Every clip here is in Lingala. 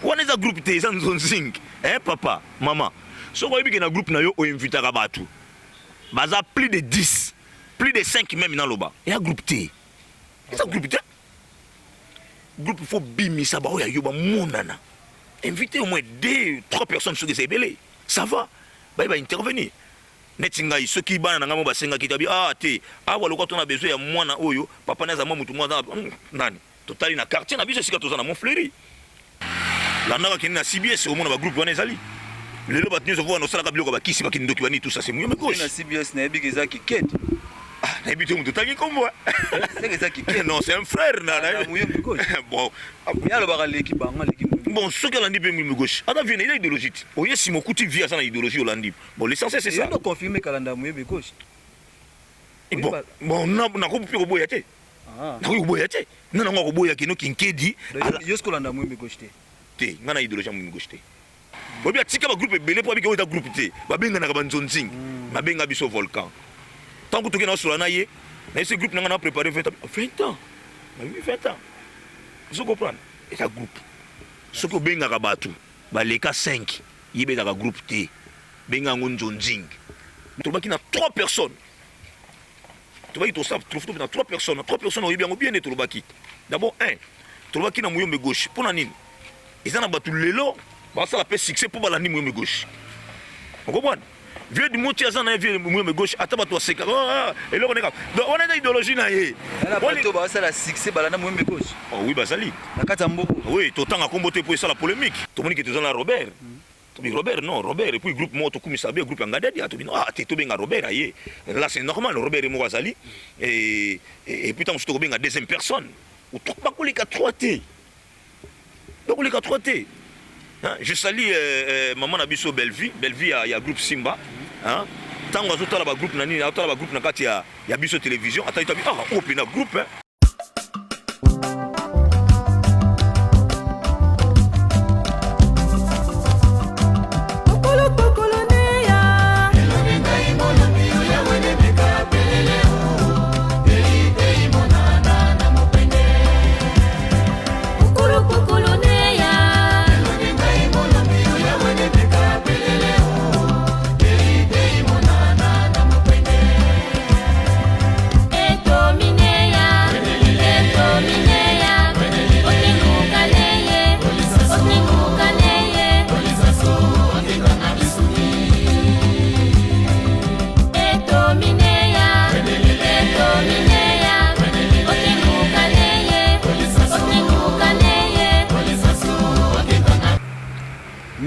Wana eza groupe te, eza nzonzing. Eh papa, mama, soki oyebi ke na groupe na yo o invitaka batu baza plus de 10, plus de 5 meme naloba, eza groupe te. Eza groupe te. Groupe faut bimisa ba oyo ya yo bamonana. Inviter au moins 2, 3 personnes soki eza ebele. Ça va. Baye ba intervenir. Neti ngai soki bana na ngai moko basengaki te, ah te, awa lokola to na besoin ya mwana oyo, papa naza mwa mutu mwa nani. Totali na quartier na biso esika toza na Montfleury. Landaka kende na CBS omona ba groupe wana ezali. Lelo bato nyonso wana osalaka biloko ba kisi ba kindoki ba nini tout ça c'est Muyombe gauche. Na CBS nayebi ke eza kikedi. Ah, nayebi te moto otangi kombo. C'est eza kikedi. Non, c'est un frère na na Muyombe gauche. Bon, ye alobaka leki bango leki Muyombe. Bon, soki alandi mpe Muyombe gauche. Ata vie na ye idéologie ti. Oye sima okuti vie aza na idéologie olandi. Bon, l'essentiel c'est ça. Yo confirmer kalanda Muyombe gauche. Bon, bon, nakoki mpe koboya te. Ah. Nakoki koboya te. Nani yango akoboya kino kinkedi? Yo soki olanda Muyombe gauche te. Te, ngai na idéologie ya Muyombe gauche te. Oyebi atika ba groupe ebele po abiki oyo eza groupe te. Babenganaka ba nzonzing. Babenga biso volcan. Tango toke na sola na ye, na ye groupe nanga na préparer 20 ans. 20 ans. Nayebi 20 ans. Ozo comprendre? Eza groupe. Soki obengaka bato baleka 5, ye bezaka groupe te. Benga yango nzonzing. Tolobaki na 3 personnes. Tolobaki tosala trouve na 3 personnes. Na 3 personnes oyebi yango bien nde tolobaki. D'abord 1, tolobaki na Muyombe gauche. Pona nini? Eza na bato lelo basala pe succès po balandi Muyombe gauche. Okomprendre? Vieux du Moti aza na ye vieux Muyombe gauche ata bato baseka ah, eloko neka. Donc wana eza idéologie na ye. Wana bato basala succès balanda Muyombe gauche. Oh oui bazali. Na kati ya mboka. Oui, totanga kombo te po esala polémique. Tomoni ke toza na Robert. Tobi Robert non Robert et puis groupe moko tokumisa bien groupe ya Ngadadi atobi non ah te tobenga Robert aye là c'est normal Robert moko azali et et puis tango tokobenga deuxième personne bakoleka 3 te bakoleka 3 te hein, je salue euh, euh, maman na biso Bellevue Bellevue ya, ya groupe Simba hein tango azotala ba groupe na nini azotala ba groupe na kati ya ya biso télévision atali tabi ah oyo pena groupe hein.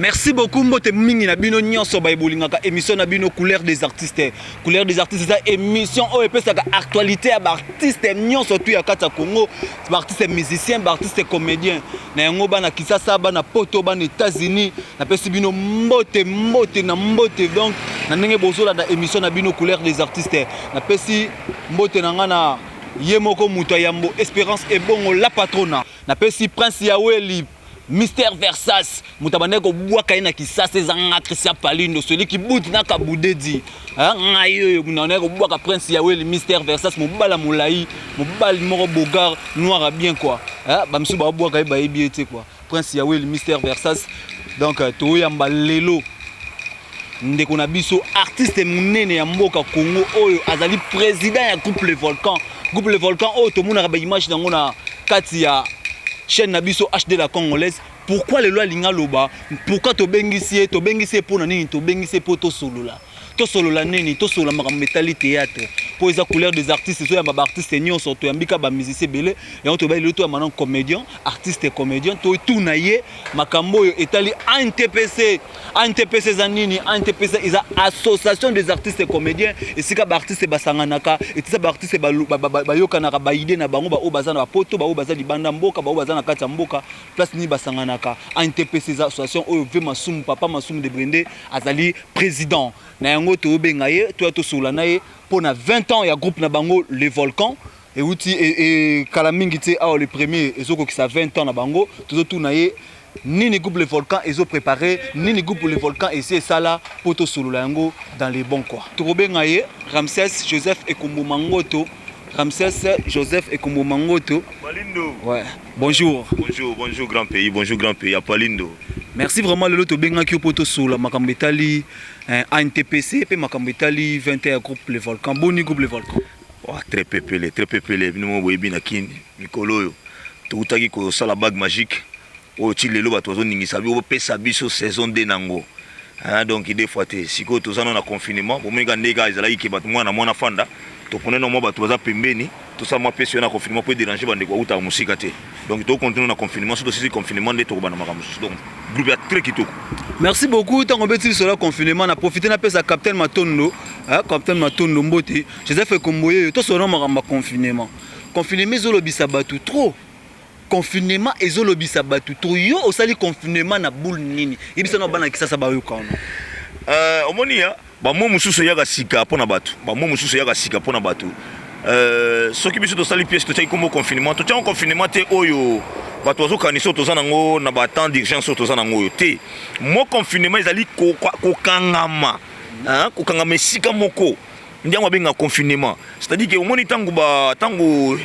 Merci beaucoup mbote mingi na bino nyonso baye bolingaka émission na bino couleur des artistes. Couleur des artistes eza émission oyo epesaka actualité ya ba artistes nyonso tu ya kati ya Congo, ba artistes musiciens, ba artistes comédiens. Na yango bana Kisasa, bana Poto, bana États-Unis, napesi bino mbote mbote na mbote donc na ndenge bozolanda émission na bino couleur des artistes. Napesi mbote na nga na ye moko moto ya yambo Espérance Ebongo la patrona. Napesi Prince Yaweli Mister Versas moto abandaki kobwaka ye na Kisasa eza nga Christian Palindo celui qui bute na Kabudedi ngai oyo nabandaki kobwaka Prince Yaweli Mister Versas mobala molai mobali moko bogar noir bien quoi bamisusu babwaka ye bayebi ye te quoi Prince Yaweli Mister Versas donc euh, toyamba lelo ndeko na biso artiste monene ya mboka Congo oyo azali président ya groupe Le Volcan groupe Le Volcan oyo tomonaka ba image nango na kati ya chaîne na biso HD la Congolaise pourquoi lelo alingi aloba pourquoi tobengisi ye tobengisi ye mpo na nini tobengisi ye mpo tosolola tosolola nini tosolola makambo etali théâtre mpo eza couleur des artistes ezoyamba baartiste nyonso toyambi ka bamusicien ebele yango toyebaki lelo toyamba nano comédien artiste comédien totuna ye makambo oyo etali antpc ANTPC eza nini? ANTPC eza association des artistes comédiens esika ba artistes basanganaka, esika ba artistes bayokanaka ba idées na bango ba oyo baza na poto, ba oyo baza libanda mboka, ba oyo baza na kati ya mboka, place nini basanganaka. ANTPC eza association oyo Ve Masumu, papa Masumu de Brende azali président. Na yango toyobenga ye, toya tosolola na ye mpo na 20 ans ya groupe na bango Le Volcan. Euti e, e, kala mingi te awa le premier ezokokisa 20 ans na bango, tozotuna ye nini groupe le volcan ezo préparer nini groupe le volcan esi esala mpo tosolola yango dans les bons quoi. Tokobenga ye Ramsès Joseph Ekombo Mangoto. Ramsès Joseph Ekombo Mangoto. Palindo. Ouais. Bonjour. Bonjour, bonjour grand pays, bonjour grand pays à Palindo. Merci vraiment lelo tobengaki yo mpo tosolola makambo etali eh, ANTPC mpe makambo etali 21 groupe Le Volcan. Boni groupe Le Volcan? Oh, très pepele, très pepele bino moko boyebi na Kin mikolo oyo toutaki kosala bague magique oyo ti lelo bato bazoningisa biso bopesa biso saison 2 nango hein, donc deux fois te sikoyo toza nano na confinement bomoni kaka ndenge kaka ezalaki ke bato mwana mwana fanda topone na mwa bato baza pembeni tosala mwa pesi na confinement mpo edérange bandeko bautaka mosika te donc tokontinue na confinement soki tosisi confinement nde tokobanda makambo mosusu donc groupe ya très kitoko. Merci beaucoup ntango obeti lisolo ya confinement na profite napesa capitaine Matondo hein, capitaine Matondo mbote Joseph Ekomboye tosolola makambo ya confinement confinement ezolobisa bato trop Confinement ezo lobisa batu trop yo osali confinement na boule nini yebisa na bana kisasa bayoka wana. Euh, omoni ya ba mots mosusu eyaka sika mpo na bato ba mots mosusu eyaka sika mpo na bato euh, soki biso tosali pièce totiaki kombo confinement totiango confinement te oyo bato bazokanisa oyo toza nango na ba temps d'urgence oyo toza nango oyo te mo confinement ezali kokangama kokangama esika moko Nde yango babenga confinement. C'est-à-dire que omoni tango ba tango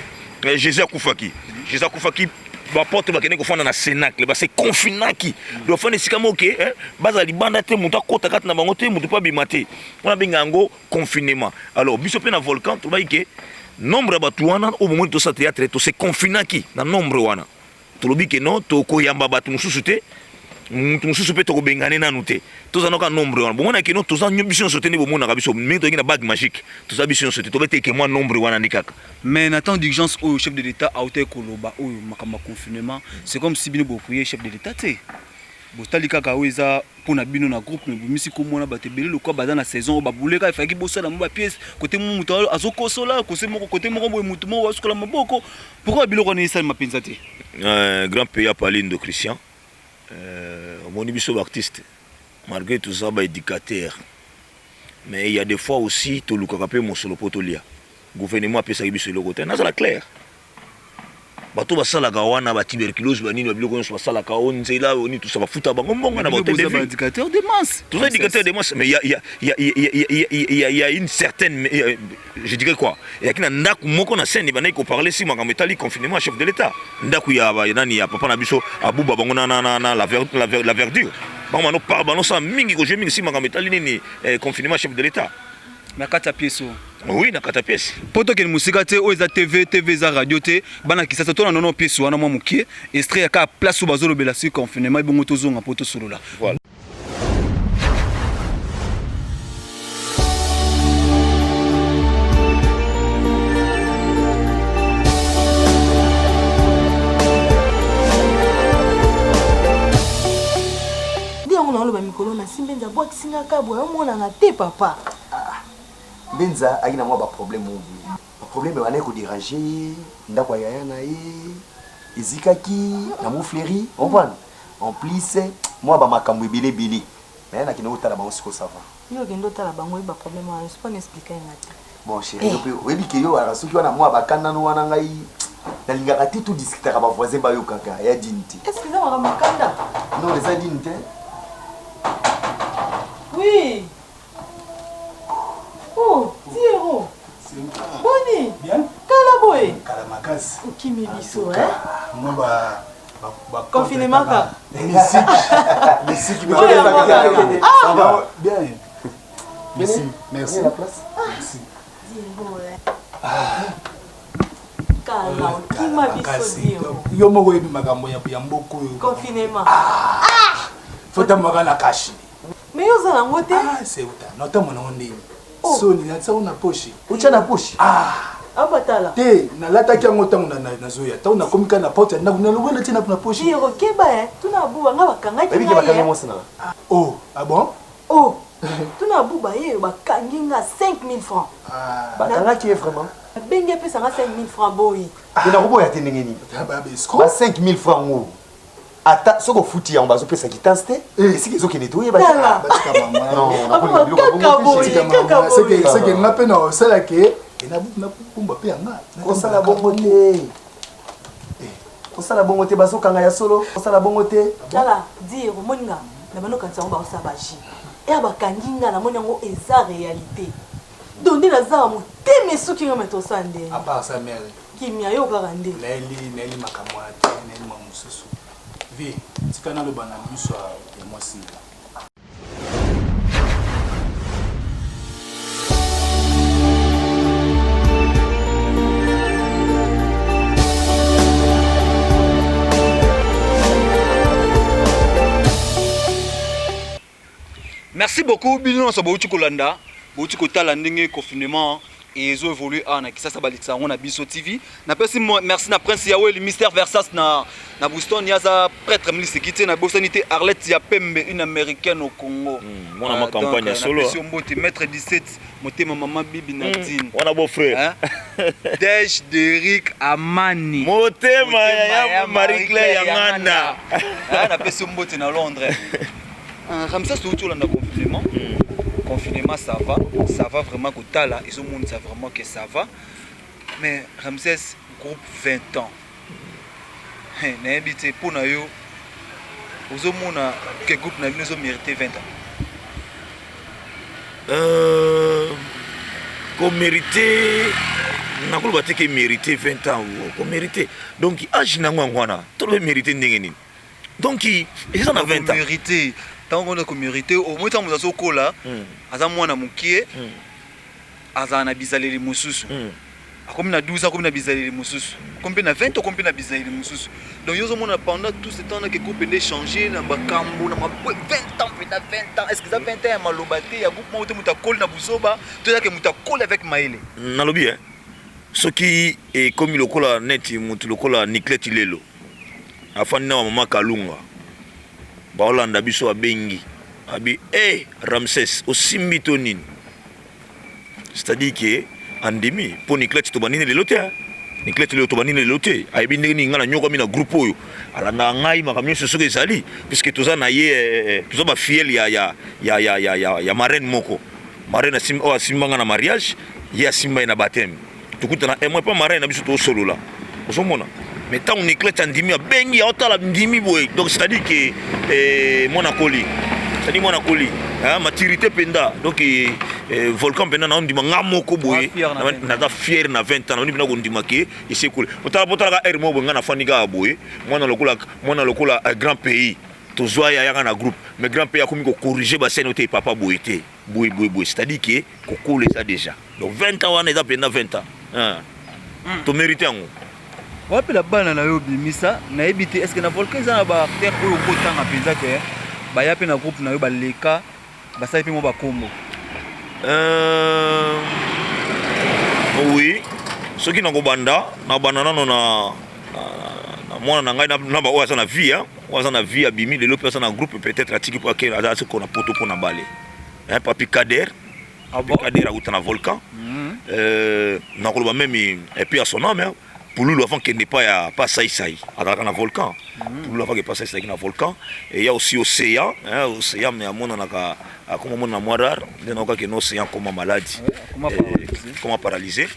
eh, Jésus akufaki. Jésus akufaki ba porte bakende kofanda na cénacle ba se confinaki. Donc fanda esika moko ke eh, bazala libanda te moto akota kati na bango te moto mpe abima te. Wana benga yango confinement. Alors biso mpe na volcan tolobaki ke nombre ya bato wana oyo bomoni tosala théâtre to se confinaki na nombre wana. Tolobi ke non tokoyamba bato mosusu te mutu mosusu mpe tokobengane nanu te toza noka nombre wana bomona ke non toza biso nyonso te nde bomonaka biso mingi toyaki na bague magique toza biso nyonso te tobete ke mwa nombre wana nde kaka. Mais na temps d'urgence oyo chef de l'etat awutaki koloba oyo makambo ya confinement c'est comme si bino bo prier chef de l'etat te botali kaka oyo eza pona bino na groupe mais bobimisi kombo na bato ebele lokola baza na saison oyo ba boule kaka efalaki bosala mwa ba pièce kote moko moto azokosola kose moko kote moko boye moto moko asukola maboko pourquoi biloko wana esalema mpenza te. Grand pays ya Palindo Christian omoni biso ba artiste malgre toza ba educateur mais il ya des fois aussi tolukaka pe mosolo po tolia gouvernement apesaki biso eloko te nazala clair Bato basalaka wana ba tuberculose ba nini ba biloko nyonso basalaka o nzela o nini tout ça bafuta bango mbongo na ba hotel de ville. Éducateur de masse. Toza éducateur de masse mais il y a il y a il y a il y a il y a une certaine je dirais quoi eyaki na ndako moko na scène ebandaki ko parler si makambo etali confinement chef de l'État ndako ya nani ya papa na biso abuba bango na na na, na la, ver, la, la verdure bango bano par bano sa mingi ko jouer mingi si makambo etali nini eh, confinement chef de l'État. Na kati ya pièce oyo. Oui, na kati ya pièce. Po tokende mosika te, oyo eza TV, TV eza radio te. Bana Kisasa tolanda nano pièce wana mwa mokie, extrait ya kaka place oyo bazolobela sur confinement ebongo tozonga po tosolola. Voilà. Nde yango naoloba mikolo na si mbenza abwakisi nga kabwa omonana te papa. Ah, Mbenza ayaki na mwa ba problème moko boye. Ba problème ebandaki ko déranger ye, ndako ya yaya na ye ezikaki na Mont Fleury, comprendre? En plus mwa ba makambo ebele ebele. Mais nakende kotala bango sikoyo ça va. Yo okende otala bango oyeba problème wana nyonso pona expliquer nga te. Bon chérie, yo pe oyebi ke yo ozalaka soki wana mwa ba kanda no wana ngai nalingaka te to discutaka ba voisins bayokaka ya dine te. Est-ce que eza makambo ya kanda? Non, eza dine te. Oui. Oh, Tiero. Boni? Bien. Kala boye. Kala makasi. Okimi biso, hein? Moi ba ba confinement ka. Musique. Musique. Ah! Bien. Merci. Merci. La place. Merci. Ah. Kala okima biso Diego. Yo moko oyebi makambo ya mboka oyo. Confinement. Ah! Faut tamaka na kashi. Mais yo oza nango te. Ah, c'est uta. Notambo nango ndenge. Oh. Soni natia yango na poche. Otia na poche? Ah. Abatala. Te, nalataki yango ntango nazoya. Ntango nakomi kaka na porte ya ndako, nalongwe natie na poche. Diego keba eh. Tuna abuba nga bakangaki ngai. Bakangi eh. mwasi na. Oh, ah bon? Oh. Tuna abuba ye bakangi nga 5000 francs. Ah. Bakangaki ye vraiment? Bengi apesa nga 5000 francs boyi. Ah. Nakoboya te ndenge nini? Ba 5000 francs ngo. Ata soki ofuti yango bazo pesa quittance te esika ezo kende toyeba te. Seke nga pe na osala ke na bumba pe yanga. Kosala bongo te. Kosala bongo te bazo kanga ya solo. Kosala bongo te. Tala dire omoni nga na bano kanisa yango baosala ba jus. Heure bakangi nga namoni yango eza realite. Donc nde naza motema esuki nga me tosala ndenge. À part ça mère. Kimia yo kaka nde. Naeli naeli makambo wana te, naeli makambo mosusu. Vie, tika naloba na miso ya mwasi na nga. Merci beaucoup bino nyonso bouti kolanda bouti kotala ndenge confinement ezo évoluer awa na Kisasa balekisa yango na biso TV napesi merci na Prince Yaweli Mister Versas na na Boston ye aza prêtre milisiki te nabosani te Arlette ya Pembe une américaine au Congo hmm, mwana ma campagne ya solo napesi yo mbote maître 17 motema mama Bibi Nadine wana beau frère hein? Dej Derrick Amani motema ya Marie Claire ya Nganda napesi yo mbote na Londres Ramsès touti olanda confinement confinement ça va ça va vraiment kotala ezomonisa vraiment que ça va mais Ramsès groupe 20 ans nayebi te mpo na yo ozomona ke groupe na bino ezomérite 20 ans komérite nakoloba te ke mérite 20 ans komérite donc age na yango yango wana toloba mérite ndenge nini donc eza na 20 ans mérité ntango kona komérite au moins ntango moto azokola aza mwana mokie azala na bizaleli mosusu akomi na 12 akomi na bizaleli mosusu akomi mpe na 20 akomi mpe na bizaleli mosusu donc yo ozomona pendant tout ce temps nake groupe nde change na makambo na mabwe 20 ans mpenza 20 ans est ce que eza 20 ans ya maloba te ya groupe moko te moto akoli na buzoba to ezake moto akoli avec mayele nalobi eh soki ekomi lokola neti moto lokola Niclette lelo afandi na bamama Kalunga baolanda biso abengi abi e Ramses osimbi to nini c'est-à-dire que andimi mpo Niclette tobandi lelo te Niclette lelo tobandi lelo te ayebi ndenge nini ngai nanyokwami na groupe oyo alandaka ngai makambo nyonso soki ezali puisque toza na ye toza bafiele ya, ya, ya, ya, ya, ya, ya marraine moko marraine oyo asimba ngai na mariage ye asimba ye na baptême tokutana un mois pa marraine na biso tosolola ozomona mais ntango Niclette andimi abengi aotala ndimi boye donc c'est à dire que eh, mwana koli c'est à dire mwana koli hein, maturité mpenza donc eh, volcan mpenza naondima nga moko boye naza fier na 20 ans naondi mpenza kondima ke esi ekoli otala potalaka aire moko boye nga nafandi kaka boye mwana lokola mwana lokola grand pays tozwa ye ayaka na groupe mais grand pays akomi kocorrige basene ote papa boye te boye boye boye c'est à dire ke kokola eza déjà donc 20 ans wana eza mpenza 20 ans hein. Tomérite yango wapi na bana na yo obimisa nayebi te est ce que na volcan eza na baacteur oyo okotanga mpenza ke baya mpe na groupe na yo baleka basali mpe mwa bakombo oui soki nakobanda nakobanda nano na mwana na ngai na baoyo aza na vie oyo aza na vie abimi lelo mpe aza na groupe peut-être atiki mpo ake aza siko na poto mpo na bale papi Kader. Ah bon? Kader auta na volcan. Nakoloba même et puis à son âme hein, Pululu avant qu'il n'ait pas ya pas sai sai azalaka na volcan. Pululu avant qu'il pas sai sai na volcan et il y a aussi Océan hein, Océan mais amonanaka akoma mona mwa rare nde naokaki no Océan koma maladi koma paralysé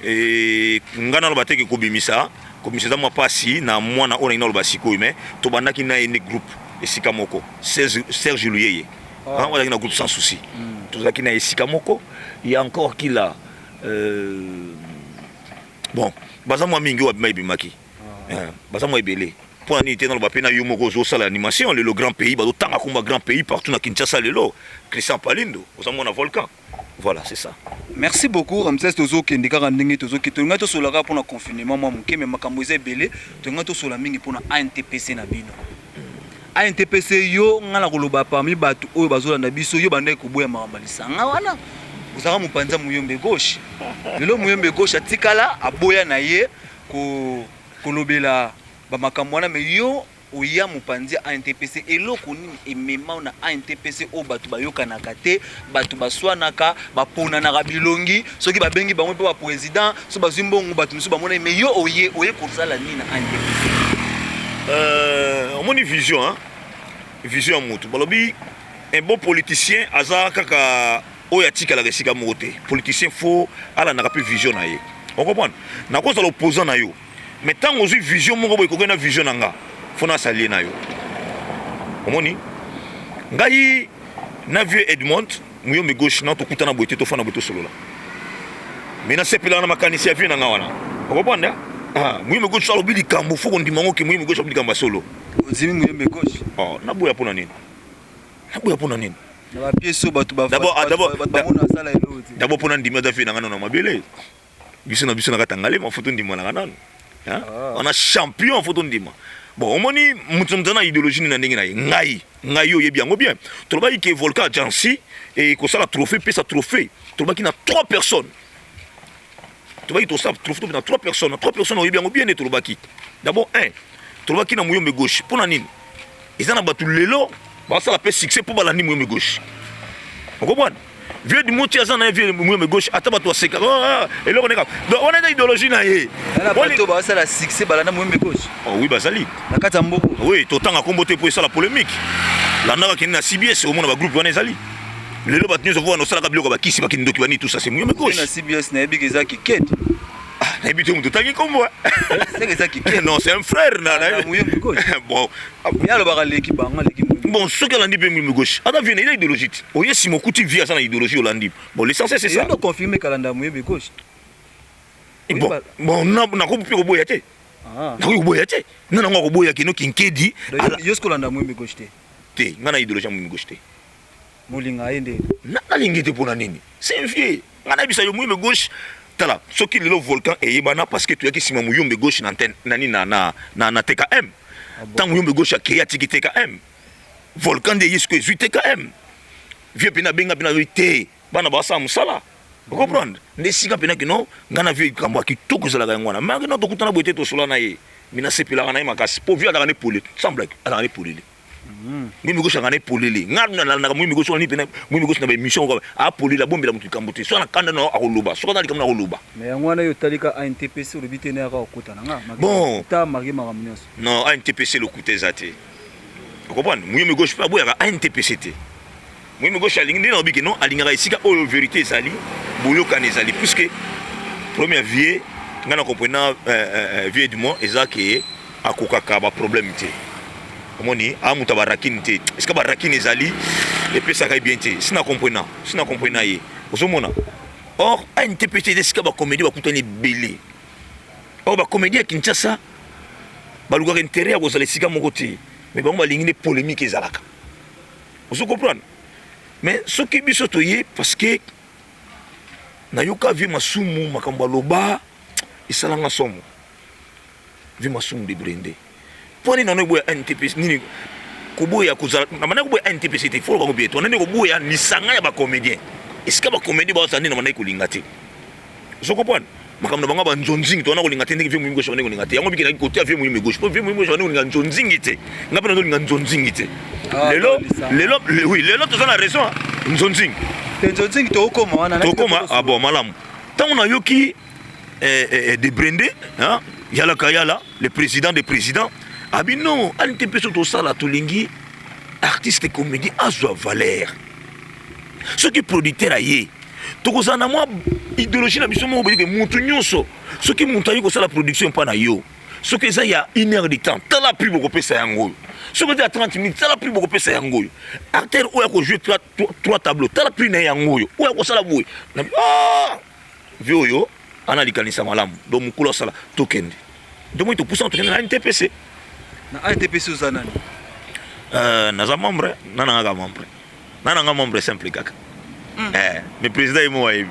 et nga naloba te ke kobimisa kobimisa eza mwa mpasi na mwana oyo nangi naloba sikoyo mais tobandaki na ye nde groupe esika moko Serge Luyeye ah. Azalaki na groupe sans souci tozalaki na esika moko ya encore kila bon baza mwa mingi oyo abima ebimaki baza mwa ebele mpo na nini te naloba mpe na yo moko ozosala animation lelo grand pays bazotanga komba grand pays partout na Kinshasa lelo Christian Palindo oza mwana volcan voilà c'est ça. Merci beaucoup Ramsès tozokende kaka ndenge tozokende tolingai tosola kaka mpona confinement mwa moke me makambo eza ebele tolingai tosola mingi mpona ANTPC na bino ANTPC yo nga na koloba parmi bato oyo bazolanda biso yo bandaki koboya makambo ya lisanga wana ozalaka mopanzi ya Muyombe gauche lelo Muyombe gauche atikala aboya na ye kolobela bamakambo wana me yo oya mopanzi ya ANTPC eloko nini emema na ANTPC oyo bato bayokanaka te bato baswanaka baponanaka bilongi soki babengi bango mpe baprésident so bazwi mbongo bato mosusu bamona me yo oye oye kosala nini na ANTPC omoni vision hein? Vision ya motu balobi un bon politicien aza kaka oyo atikalaka esika moko te politicien fo alandaka mpe vision na ye ocomprendre nakozala opposant na yo mais ntango ozwi vision moko boye ekoki na vision na nga fo nasalie na yo omoni ngai na vieux Edmond Muyombe gauche na tokutana boye te tofanda boye tosolola. Mais nasepelaka na makanisi ya vie na nga wana. Okomprendre? Ah, Muyembe gauche alobi likambo, faut kondima ngo ke Muyembe gauche alobi likambo ya solo. Ondimi Muyembe gauche? Oh, naboya pona nini? Naboya pona nini? Na ba pièces oyo bato ba bato bamona asala eloko te. D'abord pona ndimi aza vie na nga nano na mabele. Biso na biso na kati ya Ngaliema faut tondimanaka nano. Hein? Ah. Wana champion faut tondima. Bon, omoni moto moto na idéologie nini na ndenge na ye. Ngai, ngai yo oyebi yango bien. Tolobaki ke Volcan Agency et kosala trophée, pesa trophée. Tolobaki na 3 personnes. Tolobaki tosala trophée na 3 personnes. Na 3 personnes oyebi yango bien nde tolobaki. D'abord 1, tolobaki na Muyombe gauche. Pona nini? Eza na bato lelo basala pe succès po balandi Muyombe gauche. Okomona? Vieux du Moti aza na ye vieux Muyombe gauche ata bato baseka oh, ah, eloko neka. Donc wana eza idéologie na ye. Wana bato basala succès balanda Muyombe gauche. Oh oui bazali. Na kati ya mboka. Oui, totanga kombo te po esala polémique. Landaka kende na CBS omona ba groupe wana ezali. Lelo bato nyonso wana osalaka biloko bakisi bakindoki bani tout ça c'est Muyombe gauche. Na CBS nayebi ke eza kikete. Ah, nayebi te moto otangi kombo. C'est eza kikete. Non, c'est un frère na na Muyombe gauche. Bon, ye alobaka leki bango aleki Muyombe. Bon, soki alandi mpe Muyombe gauche, ata vie na ye idéologie te. Oye sima okuti vie aza na idéologie olandi. Bon, l'essentiel c'est ça. Yo confirmer kalanda Muyombe gauche. Bon, bon, nakoki mpe koboya te. Nakoki koboya te. Nga nango akoboya kino kinkedi. Yo soki olanda Muyombe gauche te. Te, nga na idéologie ya Muyombe gauche te. Molinga ye nde. Nalingi te pona nini? C'est un vieux. Nga nayebisa yo Muyombe gauche tala soki lelo volcan eyebana parce que toyaki sima Muyombe gauche na antenne nani na na na, na TKM. Ah bon. Tango Muyombe gauche akei atiki TKM. Volcan nde ye sikoyo ezwi TKM. Vieux pena abenga pena azoyi te bana basala mosala. Vous comprendre? Nde sika pena kino nga na vieux likambo ya kitoko ezalaka yango wana. Mais kino tokutana boye te tosola na ye. Mais nasepelaka na ye makasi. Po vieux azalaka ne polele. Sans blague, azalaka ne polele. Mimi gauche angana polele nga nalandaka mimi gauche wana pena mimi gauche na ba émission ko a polele abombela mutu likambo te so na kanda na akoloba soki aza likambo na akoloba. Mais yango wana yo otali ka ANTPC olobi te nayaka kokota na nga bon ta marie makambo nyonso. Non ANTPC lokuta eza te ocomprendre muyombe gauche pe aboyaka ANTPC te muyombe gauche alingi nde nalobi ke non alingaka esika oyo verite ezali boyokani ezali puisque premier vie nga na comprena vie du moins eza ke akokaka ba problème te omoni a moto ya barakine te esika barakine ezali epesaka ye bien te si na comprena si na comprena ye ozomona or antpc eza esika bacomédie bakutani ebele or bacomédie ya kinshasa balukaka intérêt ya kozala esika moko te mais bango balingi nde polémique ezalaka ozo comprendre mais soki biso toye parce que nayoka vie masumu makambo aloba esalanga somo Vieux Masumu de Brende. Mpo nini nano eboya NTPC nini koboya kozala na bandaki koboya NTPC te folo bango bien to nani koboya lisanga ya ba comédien esika ba comédien bazala nde na bandaki kolinga te ozo comprendre makambo na bango ba nzonzingi to wana kolinga te ndenge vieux Muyembe gauche bandaki kolinga te yango bikenaki kote ya vieux Muyembe gauche mpo vieux Muyembe gauche bandaki kolinga nzonzingi te nga mpe nazolinga nzonzingi te ah, lelo lelo oui lelo toza na raison nzonzingi te nzonzingi tokokoma wana tokokoma ah bon malamu ntango nayoki eh, eh, eh, de Brende hein, Yala Kayala le président des présidents abi non ali te mpe so tosala tolingi artiste comédie azwa valeur soki producteur aye tokozala na mwa idéologie na biso moko boyeke motu nyonso soki moto aye kosala production mpa na yo soki eza ya une heure de temps tala prix bokopesa yango oyo soki eza ya 30 minutes tala prix bokopesa yango oyo acteur oyo akojoue 3 tableau tala prix na ye yango oyo oyo akosala boye ah! Vieux oyo ana likanisa malamu donc mukolo asala tokende donc moi topusana tokende na NTPC. Na NTPC oza nani? Naza membre na nanga ka membre na nanga membre simple kaka. Mais président ye moko ayebi.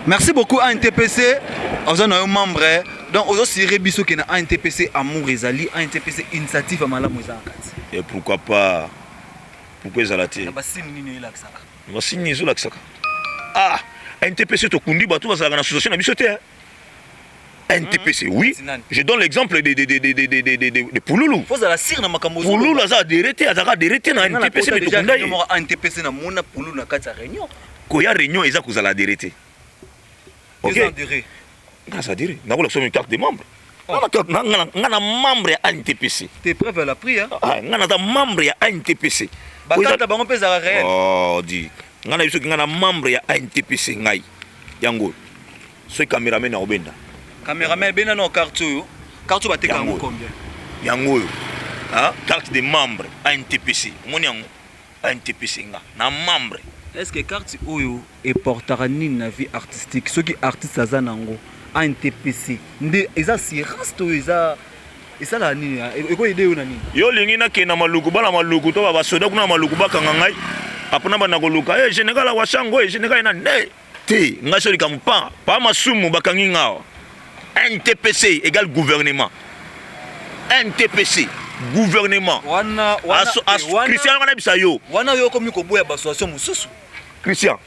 Merci beaucoup ANTPC oza na yo membre donc ozo sire biso ke na ANTPC amour ezali ANTPC initiative ya malamu eza na kati. Et pourquoi pas pourquoi ezala te? Na ba signe nini elakisaka? Ba signe ezolakisaka ah NTPC tokundi bato bazalaka na association na biso te hein. NTPC oui je donne l'exemple de Pululu. Fozala sire na makambo Pululu aza adhéré te azalaka adhéré te na NTPC mais tokunda ye moko NTPC na mona Pululu na kati ya réunion. Koya réunion eza kozala adhéré te. OK. Nga aza adhéré nakolakisa yo carte de membre. Nga na membre ya ANTPC. Te preuve à la prix hein. Ah, nga naza membre ya ANTPC. Ba carte bango pe ezalaka réel. Oh di. Nga na biso nga na membre ya ANTPC ngai. Yango. Soki cameraman na obenda. Cameraman benda no carte oyo. Carte bateka yango combien? Yango oyo. Ah, carte de membre ANTPC. Omoni yango? ANTPC nga na membre. Est ce que carte oyo eportaka nini na vie artistique? Soki artiste aza nango ANTPC nde eza assurance to eza esalaka nini? Eko aider yo na nini? Yo olingi nakende na Maluku, bana Maluku to ba basoda kuna na Maluku bakanga ngai apres nabanda koluka eh general Awashango eh general nani eh te ngai so likambo pa pa masumu bakangi nga awa. NTPC égale gouvernement. NTPC gouvernement. Wana wana Aso, aso, wana, Christian wana bisa yo. Wana yo komi koboya ba association mususu. Christian,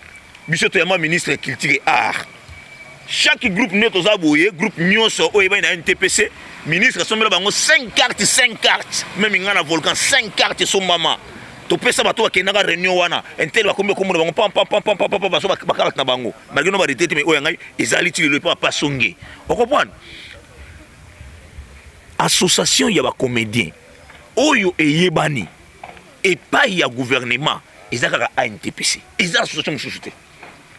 biso toyamba ministre ya culture et art. Chaque groupe nde toza boye, groupe nyonso oyo ebani na NTPC, ministre asombela bango 5 cartes, 5 cartes. Meme nga na volcan 5 cartes esombama. Topesa bato bakendaka réunion wana, intel bakomi bakomona bango pam pam pam pam pam pam baso ba carte na bango. Malgré no ba retraite mais oyo ya ngai ezali ti lelo epa pa songe. O comprendre? Association ya ba comédiens oyo eyebani epai ya gouvernement eza kaka ANTPC. Eza association mosusu te.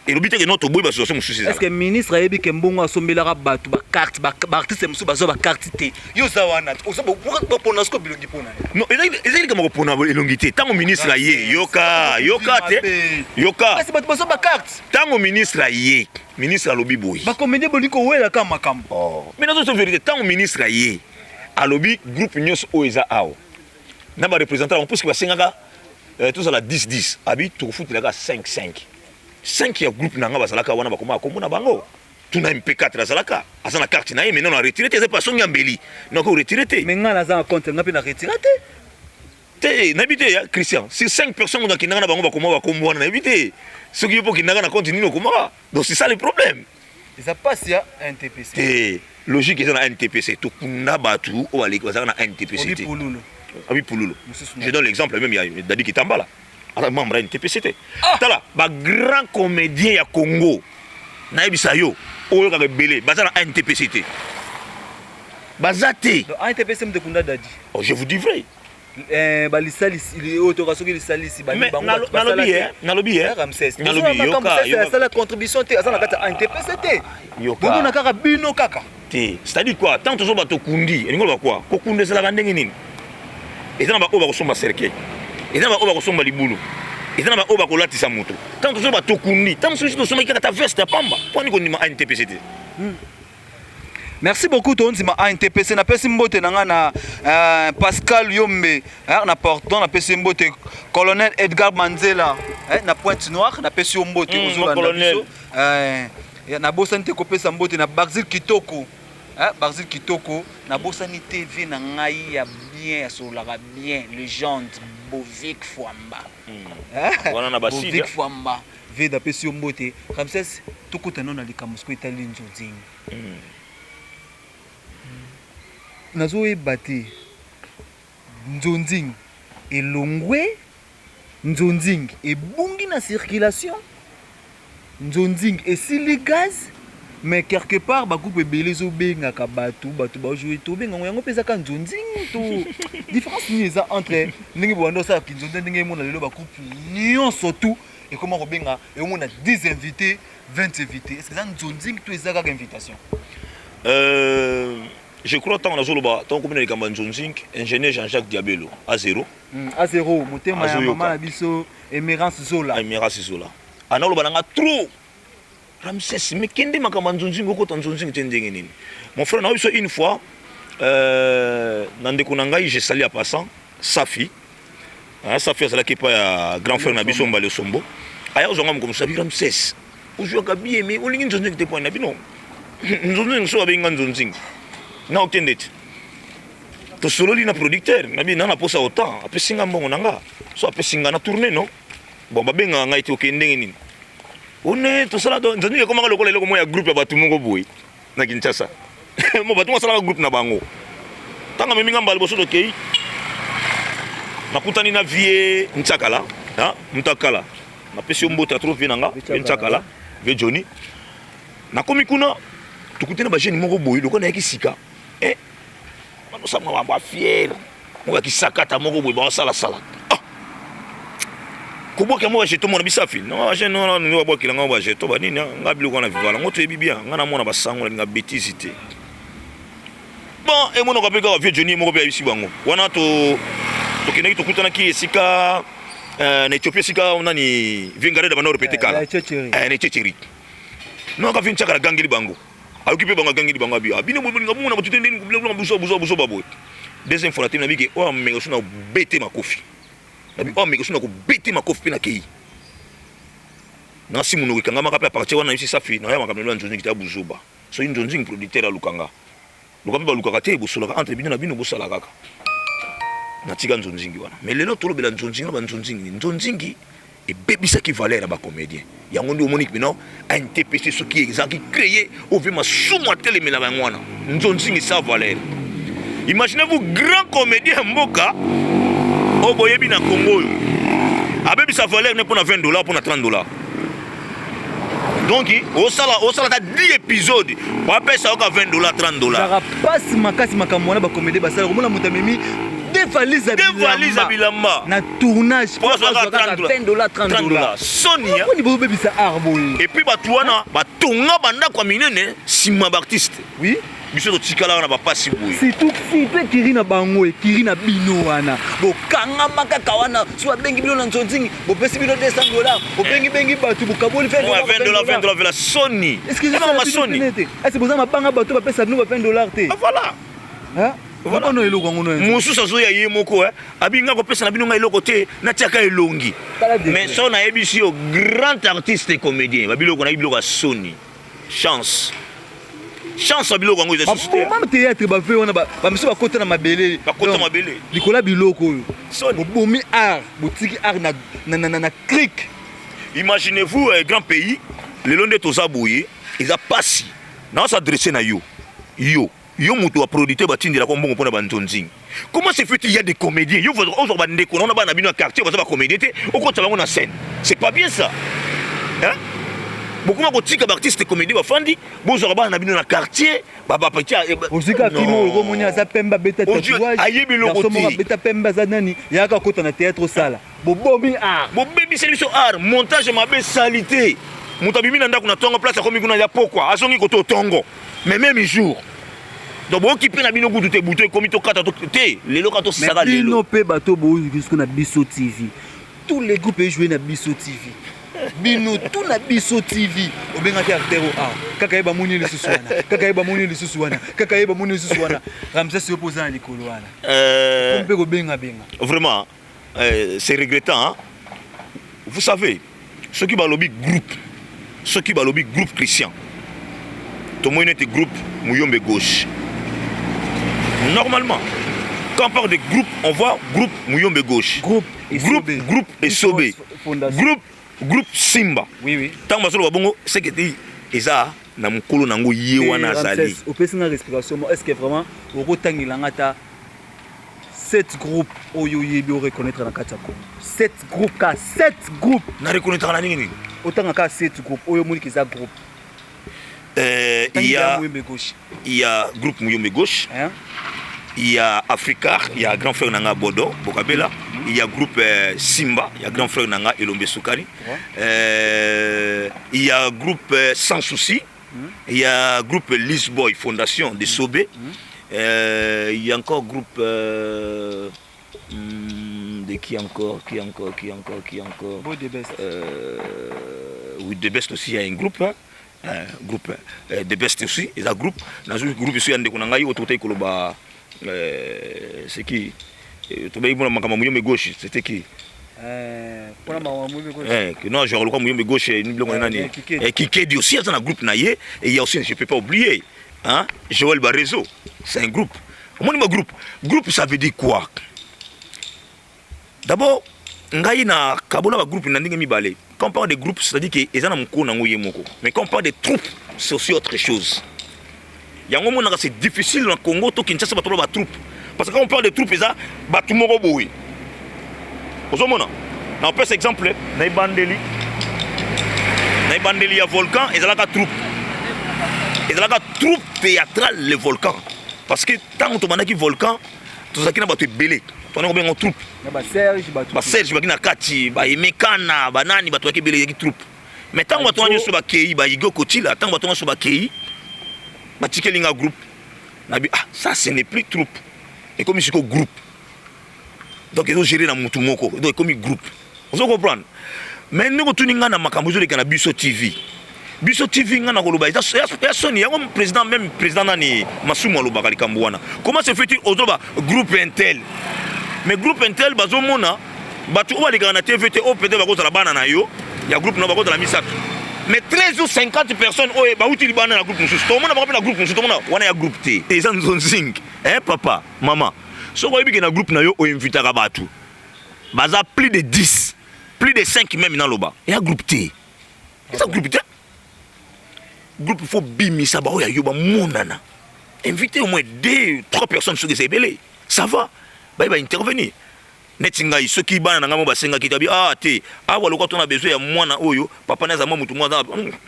Elobi te ke non toboyi ba association mosusu ezala. Est-ce que ministre ayebi ke mbongo asombelaka bato ba carte, ba artiste mosusu bazwa ba carte te? Yo oza wana, oza bopona siko bilongi pona nini? Non, ezali likambo kopona elongi te. Tango ministre aye, yoka, yoka te. Yoka. Kasi bato bazwa ba carte. Tango ministre aye, ministre alobi boye. Ba comédien bolingi kowela kaka makambo. Oh. Mais nazo so vérité, tango ministre aye, alobi groupe nyonso oyo eza awa. Na ba représentants bango puisque basengaka tozala 10 10, abi tokofutelaka 5 5. 5 ya groupe na nga bazalaka wana bakoma kombo na bango. Tuna MP4 azalaka, aza na carte na ye mais non na retirer te, eza pa songi ya mbeli. Non ko retirer te. Mais nga naza na compte nga pe na retirer te. Te, nayebi te ya Christian. Sur 5 personnes on akendaka na bango bakoma bakombo wana nayebi te. Soki yo po okendaka na compte nini okomaka. Donc c'est ça le problème. Eza pasi ya NTPC. Te, logique eza na NTPC. Tokunda batu oyo baleki bazalaka na NTPC te. Obi Pululu. Obi Pululu. Je donne l'exemple même ya Dadi Kitambala. Aza membre ya NTPC te. Ah! Tala, ba grand comédien ya Congo. Nayebisa yo, oyo kaka ebele, baza na NTPC te. Baza te. Donc NTPC mte kunda Dadi. Oh, je vous dis vrai. Eh, balisalisi oyo toka soki lisalisi nalobi ye nalobi ye nalobi yoka asala contribution te aza na kati ya NTPC te bomona kaka bino kaka te. C'est-à-dire quoi? Tant tozoba tokundi, elingi oloba quoi? Kokunda ezalaka ndenge nini? Eza na baoyo bakosomba cercueil, eza na baoyo bakosomba libulu, eza na baoyo bakolatisa moto. Tant tozoba tokundi, tant mosusu tosombaki kaka ta veste ya pamba, mpo ani kondima ANTPC te? Merci beaucoup tondima ANTPC. Napesi mbote na nga na Pascal Yombe na Porto, napesi mbote Colonel Edgar Manzela na Pointe Noire, napesi yo mbote ozolanda biso. Nabosani te kopesa mbote na Barzil Kitoko. Barzil Kitoko, nabosani te vie na ngai ya bien, ya sololaka bien, legende Bovik Fwamba. Wana na basida. Bovik Fwamba, vie napesi yo mbote. Ramsès, tokota nano na likambo sikoyo etali nzonzingi. Nazoyeba te nzonzingi elongwe, nzonzingi ebungi na circulation, nzonzingi esili gaz, mais quelque part ba groupe ebele ezobengaka bato, bato bajoue tobenga yango, yango mpe ezaka nzonzingi to différence nini eza entre ndenge bobanda osala kinzonzi ndenge emona lelo ba groupe nyonso tout ekoma kobenga ekomona 10 invités 20 invités, est-ce que eza nzonzingi to eza kaka invitation? Je crois ntango nazoloba ntango komi na likambo ya nzonzingi, ingénieur Jean-Jacques Diabelo A0. A0 motema ya mama na biso Emerance Zola. Emerance Zola analoba na nga trop Ramsès, mais kende makambo ya nzonzingi okota nzonzingi te ndenge nini? Mon frère, na biso une fois na ndeko na ngai, je salue en passant Safi. Safi azalaki epai ya grand frère na biso Mbali Osombo. Aya kozwa nga mokomoso abi Ramsès, ozwaka bien mais olingi nzonzingi te point na bino. Nzonzingi so babengi nga nzonzingi. Na okende te. Tosololi na producteur, na bi na na posa autant, apesi nga mbongo na nga. So apesi nga na tourner non. Bon babengaka ngai te okende ndenge nini? One tosala do nzonzingi ekomaka lokola eloko moko ya groupe ya bato moko boye na Kinshasa. Mo bato basalaka groupe na bango. Ntango amemi nga mbala liboso tokei, nakutani na vie Ntsakala, moto akala. Napesi yo mbote ya trop vie na nga, vie Ntsakala, vie Johnny. Nakomi kuna, tokutani na ba jeune moko boye, lokola nayaki sika. Banosala makambo ya fiere, moko ya kisakata moko boye baosalasala. Kobwaka yango ba jeton mona bisafi. Non, ba jeune wana nde babwakela nga ba jeton ba nini, nga biloko wana vivala ngo toyebi bien, nga namona basango nalinga bêtise te. Bon, emonaka mpe kaka vieux Johnny moko mpe ayebisi bango. Wana to tokendaki tokutanaki esika Na Éthiopie, esika nani vingareda banda orepete kala. Na Echecheri. Noka vi Nchakala agangeli bango, ayoki mpe bango, agangeli bango, abi: "Bino bolinga bomona bato te, ndeni buso buso buso baboye." Deuxième fois na temi, nabiki oyo ameka so na bete makofi, nabi oyo ameka so na kobete makofi mpe nakei nasi monoko ekangamaka. Mpe à partir wana nayebisi safi naya makambo ya nzonzingi te, ya buzoba. Soki nzonzingi, producteur alukanga luka mpe balukaka te, bosolaka entre bino na bino, bosala kaka. Natika nzonzingi wana. Mais lelo tolobela nzonzingi na banzonzingi. Nzonzingi ebebisaki valeur ya bacomédien. Yango nde omoni mpena ANTPC soki ezalaki créé ove masumu atelemelaka yango wana. Nzonzingi sa valeur. Imaginez-vous, grand comédien ya mboka oyo boyebi na Congo, oyo abebisa valeur ne mpona 20 dollar, mpona 30 dollar. Donc osala osala ata 10 épisode, wapesa oka 20 dollar, 30 dollar. Ezalaka pasi makasi makambo wana bacomédien basala. Komona moto amemi deux valises ya deux valises ya bilamba na tournage, po azwaka 20 dollar, 30 dollar. Soni. Poni bozobebisa art boye? Et puis bato wana batonga bandako ya minene nsima baartiste. Biso totikala wana bapasi boye. Surtout ekiri na bango, ekiri na bino wana, bokangama kaka wana. So babengi bino na nzonzingi, bopesi bino 200 dollar, obengibengi bato, bokaboli. 20 dollar, 20 dollar vela soni. Soni ese boza mabanga, bato bapesa bino ba 20 dollar te. Voilà. Ono eloko yango no. Mosusu azoya ye moko, abinga kopesa na bino ngai eloko te, natiaka elongi. Mais so nayebisi yo, grand artiste comédien, babiloko nayebi, biloko ya soni, chance chance ya biloko yango eza susu te. Baboma théâtre, bave wana bamiso bakota na mabele. Bakota mabele. Likolo ya biloko oyo. Soni. Bobomi art, botiki art na cric. Imaginez-vous, un grand pays lelo nde toza boye, eza pasi. Na s'adresse na yo, yo yo moto ya producteur, batindelaka mbongo mpona banzonzingi. Comment se fait il y a des comédiens, yo ozwa bandeko na bana bino ya quartier baza bacomédien te, okotisa bango na scène? C'est pas bien ça, hein? Bokoma kotika baartiste comédien bafandi, bozwaka bana na bino na quartier. Ozwika film oyo, omoni aza pembe, abeta tatouage. Ayebi eloko te. Abeta pembe, aza nani, yaka kota na théâtre, osala. Bobomi art. Bobebiseli biso art, montage mabe, sali te. Moto abimi na ndako na ntongo, place akomi kuna ya pokwa, azongi kote otongo, mais même jour. Donc boyoki mpe na bino kutu te, butu ekomi, tokata te lelo kaka, tosisaka lelo. Bino mpe bato boyoki na Biso TV, tous les groupes ejoue na Biso TV, bino tout na Biso TV. Obengaki acteur o a kaka ye, bamoni lisusu wana, kaka ye bamoni lisusu wana, kaka ye bamoni lisusu wana. Ramses, yo mpo oza na likolo wana mpe kobengabenga. Vraiment, c'est regrettant, hein? Vous savez, soki balobi groupe, soki balobi groupe Christian, tomoni neti groupe Muyombe Gauche. Normalement, quand on parle de groupe, on voit groupe Muyombe Gauche, groupe groupe groupe Esobe, groupe Simba. Oui. Ntango bazoloba bongo, seke te eza na mokolo nango ye wana azali. Opesi nga respiration mo. Est ce que vraiment okotangelanga ata sept groupe oyo oyebi, oreconnaître na kati ya Congo? Sept groupe, ka sept groupe. Na reconnaître na ndenge nini? Otanga kaka sept groupe oyo omoniki eza groupe. Il y a groupe Muyombe Gauche, hein? Il y a Africar, il y a grand frère nanga Bodo Bokabela, il y a groupe Simba, il y a grand frère nanga Elombe Soukani, il y a groupe Sans Souci, il y a groupe Lisboy Fondation de Sobé, il y a encore groupe de qui encore, qui encore, qui encore, qui encore? Boy the Best. Oui, The Best aussi, il y a un groupe, hein? Groupe The Best aussi eza groupe. Nazwi groupe esi ya ndeko na ngai oyo tokotaki koloba, c'est qui? Tobaki mpona makambo Muyombe Gauche, c'était qui? Mpona makambo Muyombe Gauche. Non, genre lokola Muyombe Gauche, biloko nani? Kikedi aussi aza na groupe na ye. Et il y a aussi, je peux pas oublier, hein, Joël Barezo, c'est un groupe. Omoni ba groupe, groupe ça veut dire quoi? D'abord ngai na kabola bagroupe na ndenge mibale. Quand on parle de groupe, c'est à dire que eza na mokolo nango ye moko. Mais quand on parle de troupe, c'est aussi autre chose. Yango monaka c'est difficile na Congo to Kinshasa bato ba batroupe, parce que quand on parle de troupe, eza bato moko boye. Ozomona, na opesa exemple, na ebandeli ya Volcan, ezalaka troupe, ezalaka troupe théâtrale Le Volcan, parce que ntango tobandaki Volcan, tozalaki na bato ebele, tobandaki kobenga troupe. Na baserge, bato. Baserge baki na kati, baemekana, banani, bato baki ebele, ezalaki troupe. Mais ntango bato wana nyonso bakei, baigo kotila, ntango bato nyonso bakei, batikeli nga groupe, nabi: "Ah, ça ce n'est plus troupe, ekomi sikoyo groupe." Donc ezogérer na mutu moko, donc ekomi groupe. Ozo comprendre? Mais ndenge otuni ngai na makambo ezoleka na biso TV. Biso TV ngai nakoloba eza ya soni yango président même président nani Masumu alobaka likambo wana. Comment se fait-il ozoloba groupe Intel? Mais groupe Intel bazomona bato oyo balekaka na TV te oyo peut-être bakozala bana na yo ya groupe na bakozala misato. Mais 13 ou 50 personnes oyo bauti libanda na groupe mosusu. Tomona bango mpe na groupe mosusu tomona wana ya groupe te. Eza nzonzing. Eh papa, mama. Soki oyebi ke na groupe na yo oinvitaka bato baza plus de 10 plus de 5 meme naloba ya groupe te eza groupe te groupe faut bimisa baoyo ya yo bamonana invité au moins 2 3 personnes soki eza ebele ça va baye baintervenir neti ngai soki bana na ngai mo basengaki tabi ah te awa lokola tona besoin ya mwana oyo papa naza mwa motu mwa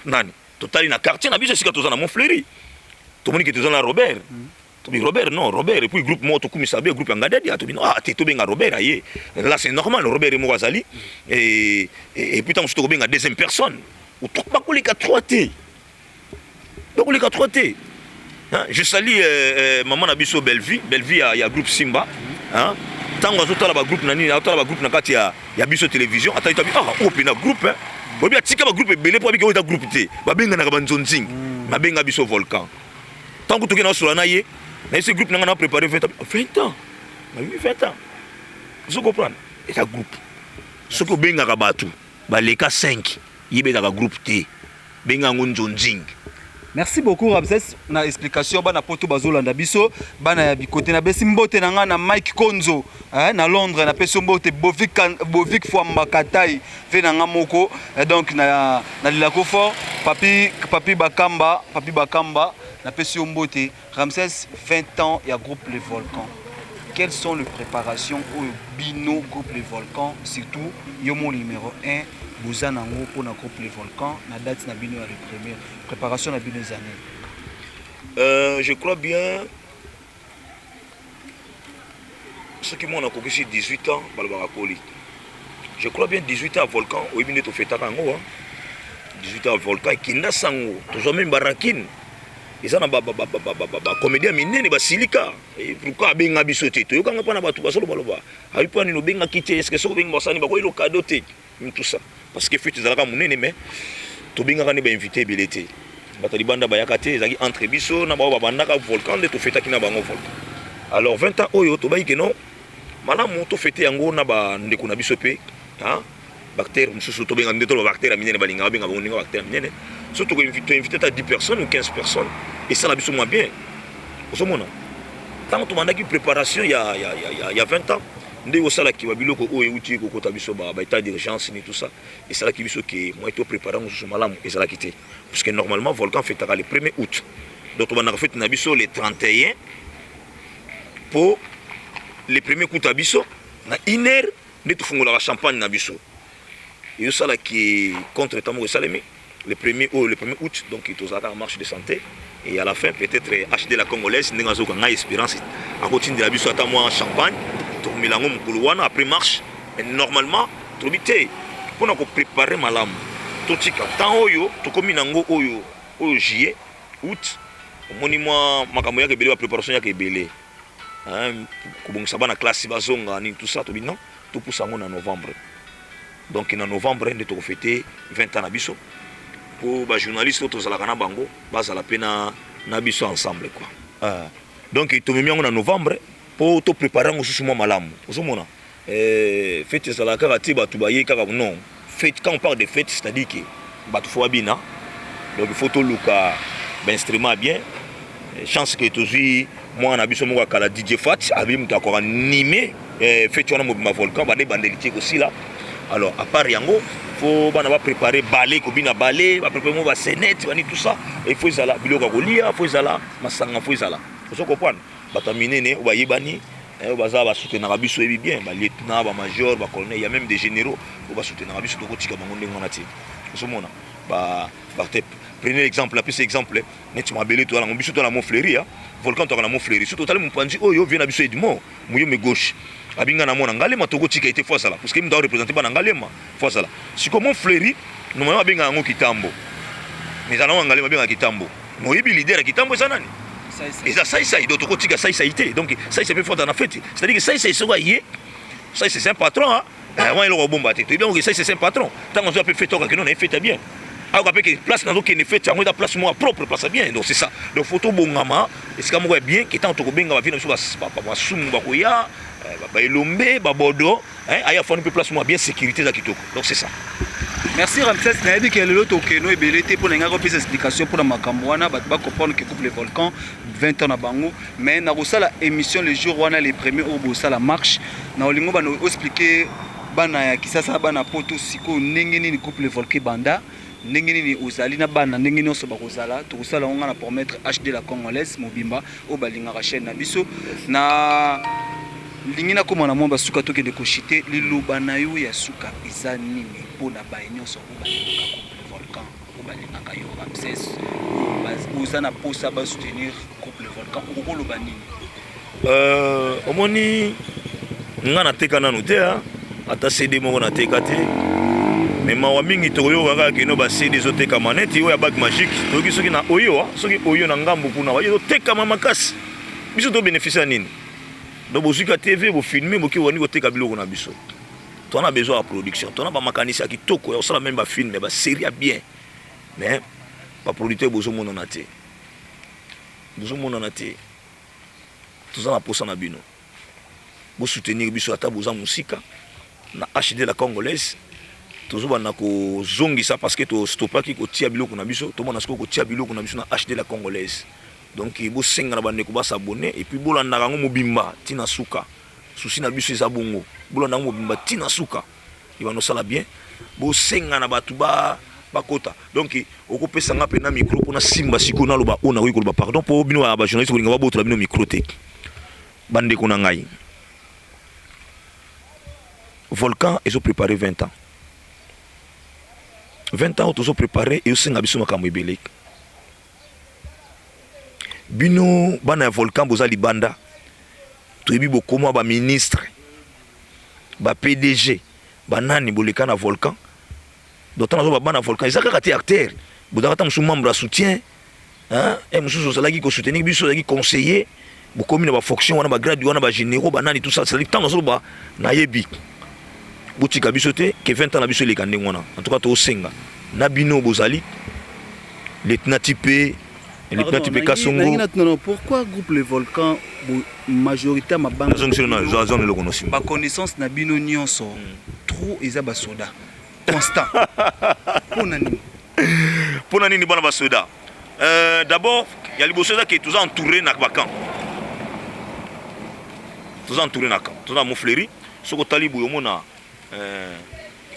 nani totali na quartier na biso esika toza na Montfleury tomoni ke toza na Robert mm. Tobi Robert non Robert et puis groupe moko tokumisa be groupe ya Ngadadi atobi non ah te tobenga Robert aye là c'est normal Robert moko azali et et puis tango tokobenga deuxième personne bakoleka 3 te bakoleka 3 te hein, je salue euh, euh, maman na biso Bellevue Bellevue ya, ya groupe Simba hein tango azotala ba groupe na nini azotala ba groupe na kati ya ya biso télévision atali tabi ah oyo pena groupe hein oyebi atika ba groupe ebele mpo abiki oyo eza groupe te babenganaka banzonzing babenga biso volcan Tango toke na sola na ye, na ye groupe nanga na préparer 20 ans. 20 ans. Na 20 ans. Vous comprenez? Eza groupe. Soki obengaka bato baleka 5, yebelaka groupe te. Benga yango nzonzing. Merci beaucoup Ramses na explication bana poto bazolanda biso bana ya bikote na besi mbote na nga na Mike Konzo eh, na Londres na pesi mbote Bovik Bovik Fwamba Katai ve na nga moko eh, donc na na lilako fort papi papi Bakamba papi Bakamba na pesi yo mbote Ramses 20 ans ya groupe Les Volcans quelles sont les préparations oyo bino groupe Les Volcans surtout yo mo numéro 1 boza nango mpona groupe Les Volcans na date na bino ya le premier préparation na bino eza nini? Je crois bien soki mwana akokisi 18 ans balobaka koli. Je crois bien 18 ans volcan oyebi nde tofetaka yango 18 ans volcan ekinda sango tozwa meme barakine eza na bacomédien minene basilika pourquoi abenga biso te toyokanga mpa na bato bazolobaloba ayi mpo nini obengaki te eske soki obengi basani bakoyi lokado te tout ça parce que fete ezalaka monene mais tobengaka nde bainvité ebele te bato ya libanda bayaka te ezalaki entre biso na bao babandaka volcan nde tofetaki na bango volcan alors 20 ans oyo tobaki ke non malamu tofete yango na bandeko na biso mpe bactère mosusu tobenga nde toloba bactère ya minene balingaka babenga bango ndenge bactère ya minene so toinvite ata 10 personnes ou 15 personnes esala biso mwa bien ozomona ntango tobandaki préparation ya, ya, ya, ya, ya 20 ans nde osalaki ba biloko oyo euti kokota biso ba, ba état d'urgence ni tout ça esalaki biso ke moyen to préparer yango mosusu malamu ezalaki te parce que normalement volcan fetaka le 1er août donc tobandaka fete na biso le 31 po le premier kuta biso na une heure nde tofungolaka champagne na biso ezosalaki contre temps moko esalemi le premier oyo le premier août donc tozalaka na marche de santé et à la fin peut-être HD la congolaise ndenge azoka ngai espérance akotindela biso ata mwa champagne tokomela yango mokolo wana après marche mais normalement tolobi te mpona koprépare malamu totika temps oyo tokomi nango oyo oyo juillet août omoni mwa makambo yaka ebele bapréparation yaka ebele kobongisa bana classe bazonga nini tout ça tobi non topusa yango na novembre donc na novembre nde tokofete 20 ans na biso mpo bajournaliste oyo tozalaka na bango bazala mpe na, na biso ensemble quoi donc tomemi yango na novembre mpo toprépare yango susu mwa malamu ozomona eh, fete ezalaka kaka te bato baye kaka non fete quand on parle de fête c'est à dire que bato fo babina donc il faut toluka bainstrument bien chance ke tozwi mwana na biso moko ya kala DJ Fat abi moto akoka anime eh, fete wana mobima volcan bande ebandeli tie kosila alors à part yango faut bana bapréparer bale kobina bale bapréparer mo basenete bani tout ça il faut ezala biloko ya kolia faut ezala masanga faut ezala ozo comprendre bato ya minene oyo bayebani oyo baza basoutenaka biso oyebi bien balieutenant bamajor bacolonel ya même des généraux oyo basoutenaka biso tokotika bango ndenge wana te ozomona ba prenez exemple apesa exemple neti mabele toza nango biso toza na Montfleury volcan toka na Montfleury so totali mopanzi oyo vie na biso Edmond Muyombe gauche abinga na mona Ngalema tokotika ete fo azala parce que moto areprésente bana Ngalema fo azala sikoyo Montfleury normalement babenga yango Kitambo mais ezala nango Ngalema babengaka Kitambo mais oyebi leader ya Kitambo eza nani eza Saisai donc tokotika Saisai te donc Saisai mpe fo azala na fete c'est à dire que Saisai soki aye Saisai c'est un patron hein? Wana eloko obomba te, toyebi yango ke c'est un patron. Ntango azwa mpe fete, okakende na ye fete ya bien, ayoka mpe ke place nazokende fete yango eza place moko ya propre, place ya bien. Donc c'est ça. Donc faut tobongama esika moko ya bien, ke ntango tokobenga bavie na biso, basumu bakoya, baelombe, babodo, aya afandi mpe place moko ya bien, sécurité eza kitoko. Donc c'est ça. Merci Ramsès. Nayebi ke lelo tokeno ebele te mpo na ngai kopesa explication mpona makambo wana, bato bacomprendre ke couple Volcan 20 ans na bango. Mais nakosala émission le jour wana, le premier oyo bosala marche na olingo bana oexpliquer bana ya Kisasa, bana Poto, sikoyo ndenge nini couple Volcan banda, ndenge nini ozali na bana, ndenge nyonso bakozala. Tokosala yango nga na promettre HD la Congolaise mobimba oyo balingaka chaîne na biso. Na lingi nakóma na mwa basuka, tokende koshite. Liloba na yo ya suka eza nini mpona baye nyonso oyo balingaka couple Volcan, oyo balingaka yo Ramses, oyo oza na posa basoutenir couple Volcan? Okokoloba nini? Omoni, nga nateka nanu te, ata CD moko nateka te. Me mawa mingi, tokoyoka kaka keno baCD ezotekama neti oyo ya bague magique. Toyoki soki na oyo, soki oyo na ngambu kuna ezotekama makasi. Biso tobénéficie ya nini? Donc bozwi ka TV, bofilme, boki wani koteka biloko na biso. Tona besoin ya production, tona bamakanisi ya kitoko ya kosala même bafilm, basérie ya bien, mais baproducteur bozomonana te, bozomonana te. Toza na posa na bino, bosoutenir biso ata boza mosika. Na HD la Congolaise tozobanda kozongisa, parce que tostopaki kotia biloko na biso. Tomona sikoyo kotia biloko na biso na HD la Congolaise. Donc bosenga na bandeko bas'abonner et puis bolandaka yango mobimba ntina suka. Susi na biso eza bongo, bolanda yango mobimba ntina suka, ebanda osala bien. Bosenga na bato bakota. Donc okopesa nga mpena micro mpona simba sikoyo naloba oyo nakoki koloba. Pardon, mpo bino bajournaliste bolinga babotola bino micro te. Bandeko na ngai, Volcan ezoprépare 20 ans. 20 ans oyo tozoprépare ezosenga biso makambo ebele. Bino bana ya Volcan boza libanda, toyebi bokoma baministre, baPDG, banani boleka na Volcan. Donc ntango nazoba bana Volcan, eza kaka te acteur. Bozalaka ta mosusu membre ya soutien, mosusu ozalaki kosoutenir biso, ozalaki conseiller, bokomi na bafonction wana, bagrade wana, bagénéraux, banani, tout ça. C'est-à-dire ntango nazoloba, nayebi botika biso te ke 20 ans na biso eleka ndenge wana. En tout cas tosenga na bino bozali lieutenant type, lieutenant type Kasongo. Pourquoi groupe Le Volcan, majorité ya mabanga? Nazongiselo na azona eloko no nsima. Baconnaissance na bino nyonso trop eza basoda constant, mpona nini? Mpona nini bana basoda? D'abord, ya liboso eza ke toza entouré na bacamp, toza entouré na camp, toza na Mofleri. Soki otali boye, omona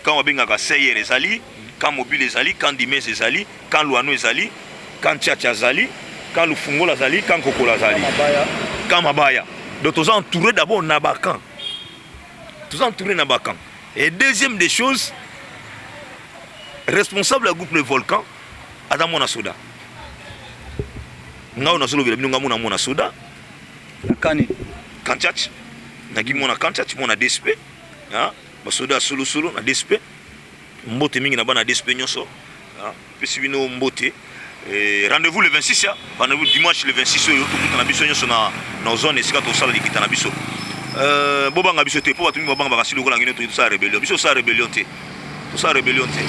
camp babengaka Seyer ezali, camp mobile ezali, camp Dimes ezali, camp Luano ezali, camp Tiatia azali, camp Lufungola azali, camp Kokola azali, camp Mabaya. Donc toza entouré d'abord na bacamp, toza entouré na bacamp. Et deuxième des choses, responsable ya groupe Le Volcan aza mwana soda. Ngai oyo nazolobela bino, ngai mona mwana soda. Kani? Kanchach naki mwana Kanchach, mwana DSP, basoda ya solosolo na DSP. Mbote mingi na bana DSP nyonso, pesi bino mbote. Rendez-vous le 26 ya rendez-vous dimanche le 26 oyo, tokutana biso nyonso na zone esika tosala likita na biso. Bobanga biso te, mpo bato mingi babanga, bakasi lokola ngino tosala rébellion. Biso tosala rébellion te, tosala rébellion te.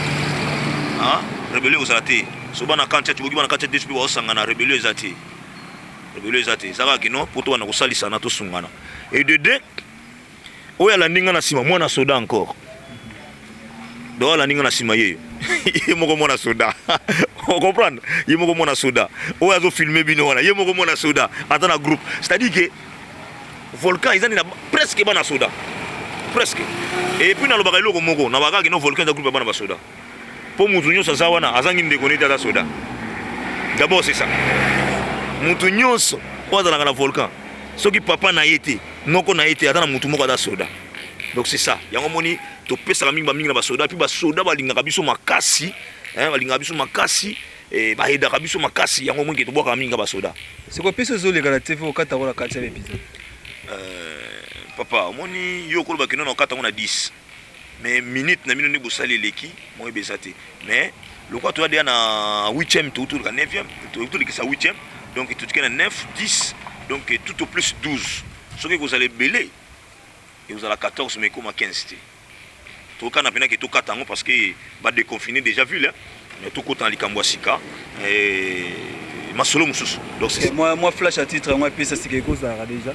Rébellion kozala te. So bana kantia, boki bana kantia te, mpe baosangana, rébellion eza te, rébellion eza te. Eza kaka kino mpo tobanda kosalisana, tosungana. Et de deux, oyo alandi nga na nsima, mwana soda encore. Donc alandi nga na nsima, ye ye moko mwana soda, ocomprendre? Ye moko mwana soda oyo azofilme bino wana, ye moko mwana soda ata na groupe. C'est à dire que Volcan eza nde na presque bana soda, presque. Et puis nalobaka eloko moko, nalobaka kino Volcan eza groupe ya bana basoda, mpo mutu nyonso aza wana azangi ndeko neti aza soda. D'abord c'est ça. Mutu nyonso oyo azalaka na Volcan, soki papa na ye te, noko na ye te, aza na mutu moko aza soda. Donc c'est ça. Yango moni topesaka mingi bamingi na basoda. Mpe basoda balingaka biso makasi, balingaka biso makasi, bayedaka biso makasi. Yango moni ke tobwakaka mingi ka basoda. Sikoyo mpe ozoleka na TV, okata ngo na kati ya épisode? Papa, omoni yo okoloba kino na okata ngo na 10, mais minute na bino nde bosali eleki moyeba eza te. Mais lokola toya deya na 8e, toleka 9e, tolekisa 8e, donc totike na 9, 10, donc tout au plus 12. Soki ekozala ebele, ekozala 14, mais ekoma 15 te. Tokana mpena ke tokata yango parce que badéconfiner déjà ville, mais tokota na likambo ya sika, masolo mosusu. Donc c'est Moi flash à titre yango epesa sika ekozalaka déjà.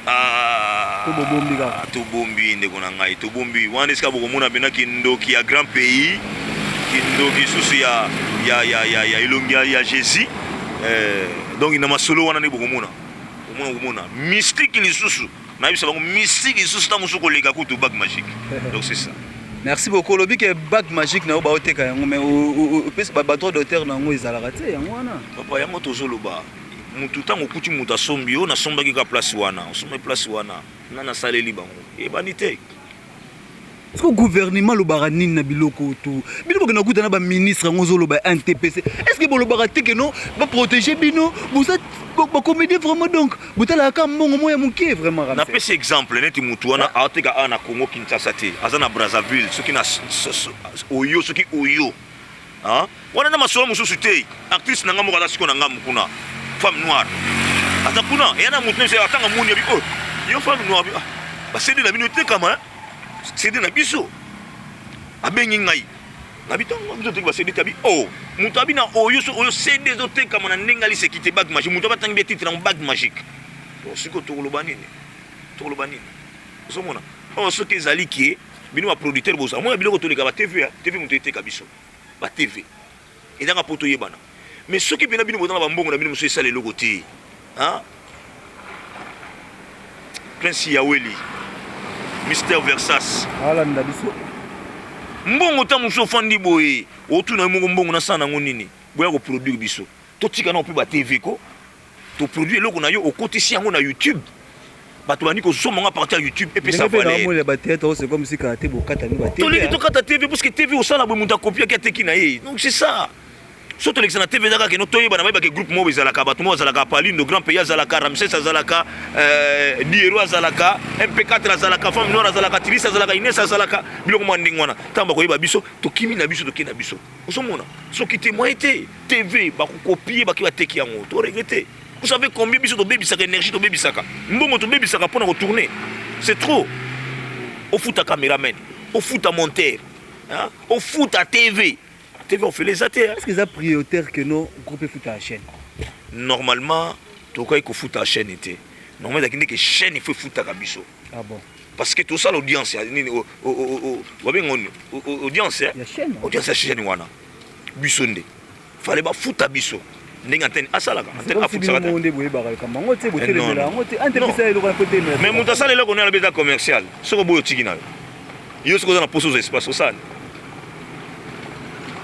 Ah, To bobombi kaka? Tobombi, ndeko na ngai, tobombi wana. Esika bokomona mpena kindoki ya grand pays, kindoki susu ya elongi ya Jésus. Donc na masolo wana nde bokomona, komona mystique lisusu. Nayebisa bango mystique lisusu, ntango mosusu koleka kutu bague magique. Donc c'est ça. Merci beaucoup. Olobi ke bague magique na yo baoteka yango, mais opesi badroit d'auteur na yango ezalaka te, yango wana. Papa, yango tozoloba, mutu ntango okuti moto asombi yo, nasombaki ka place wana, osombi place wana, nga nasaleli bango, eyebani te. Parce que gouvernement alobaka nini na biloko to bino bokenda kuta na baministre yango? Ozoloba NTPC, est ce que bolobaka te ke non, baprotege bino, boza bacomédie vraiment? Donc botalaka ka mbongo moko ya moke vraiment, Ramsey. Napesi exemple neti mutu wana aoteka awa na Congo Kinshasa te, aza na Brazzaville, soki na oyo, soki oyo. Ah, wana na masolo mosusu te. Actrice na nga moko aza sikoyo na ngambu kuna, femme noire, aza kuna, eya na mutu nese atanga moni abi oyo yo femme noire abi, ah, baCD na bino etekama, CD na biso. Abengi ngai, nabi ntango biso teki baCD te, abi o moto abi na oyo so oyo CD ezotekama na ndenge aliseki te, bague magique. Moto abatangi bie titre yango bague magique. Donc sikoyo tokoloba nini? Tokoloba nini? Ozomona oyo, soki ezali ke bino baproducteur bozala mona biloko toleka ba TV, ya TV, moto eteka biso ba TV ezanga mpo toyebana. Mais soki mpena bino boza na bambongo na bino mosusu, esala eloko te. Hein? Prince Yaweli, Mister Versas. Alanda biso. Mbongo ntango mosusu ofandi boye, otuna yo moko, mbongo nasala nango nini? Boya koproduire biso, totika nao mpe ba TV ko toproduire eloko na yo, okotisi yango na YouTube, bato bandi kosomba yango à partir ya YouTube, epesa ndenge mpe valeur. naomona bathéâtre oyo, c'est comme si kaka te bokata bino batv. Tolingi tokata TV parce que TV osala boye, moto akopiaki, ateki na ye. Donc c'est ça. So tolekisa na TV, eza kaka keno toyebana, bayebake groupe moko ezalaka, bato moko bazalaka, Palindo grand pays azalaka, Ramses azalaka, Diero azalaka, MP4 azalaka, femme noire azalaka, Tilis azalaka, Ines azalaka, biloko mwa ndenge wana. Ntango bakoyeba biso, tokimi na biso, tokei na biso. Ozomona, soki te moyen te, TV bakokopie, baki bateki yango, toregrete. Vous savez combien biso tobebisaka énergie, tobebisaka mbongo, tobebisaka mpona kotourner? C'est trop. Ofuta caméraman, ofuta monteur, hein? Ofuta TV, TV ofele eza te, hein? Est ce que eza prioritaire que no groupe efuta ya chaîne? Normalement tokokaki kofuta chaîne te. Normalement ezalaki ndeke chaîne ifo efutaka biso. Ah bon? Parce que tosala audience ya nini, babenga nini, audience, eh? Ya chaîne. Audience ya chaîne wana, biso nde fallait bafuta biso ndenge antenne asalaka, antenne afutisaka te. Bino nde boyebaka likambo yango te, botelemela Non. yango te, antepesa eloko na po telemela. Mais moto asala eloko naye, alobi eza commercial. Soki oboyi, otiki na yo. Yo soki oza na poso, oza espace osala.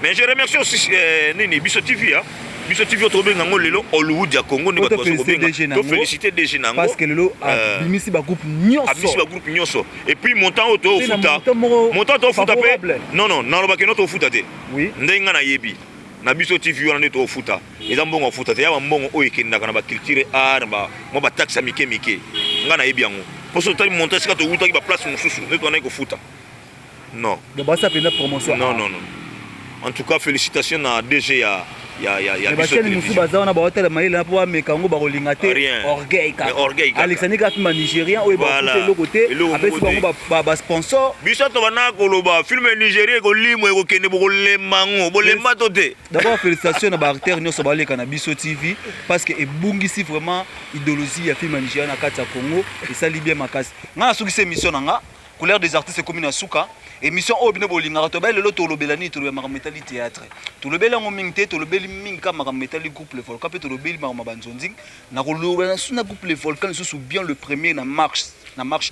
Mais je remercie aussi nini, Biso TV, hein? Biso TV oyo tokobenga yango lelo Hollywood ya Congo, nde bato bazo kobenga. Tofélicité DG na yango. Parce que lelo abimisi bagroupe nyonso. Abimisi bagroupe nyonso. Et puis montant oyo tofuta, montant tofuta mpe, non, nalobaki no tofuta te. Ndenge nga nayebi na Biso TV wana, nde tofuta, eza mbongo afuta te, ya bambongo oyo ekendaka na baculture, art, mwa bataxe ya mike mike. Nga nayebi yango mpo soki totali montant esika towutaki, baplace mosusu nde tobandaki kofuta, non. Basa mpenza promotion. Non, non, non, en tout cas félicitations na DG ya Biso. Bachaîne mosusu baza wana, baotala mayele na mpo bameka yango, bakolinga te. Orgueil kaka. Alexandre kaka film nigérien oyo bakuta eloko te, apesi bango basponsor. Biso tobandaka koloba film nigérien ekolimwa, ekokende, bokolemba yango, bolemba to te. D'abord félicitations na baacteur nyonso baleka na Biso TV, parce que ebungisi vraiment idéologie ya film ya nigérien na kati ya Congo, esali bien makasi. Ngai nasukisi émission na nga Couleur des artistes, ekomi na suka. Émission oyo bino bolingaka, tobai lelo tolobela nini? Tolobela makambo etali théâtre. Tolobeli yango mingi te, tolobeli mingi kaka makambo etali groupe Le Volcan, mpe tolobeli makambo ya banzonzing. Nakolobela na na groupe Le Volcan lisusu bien le premier na marche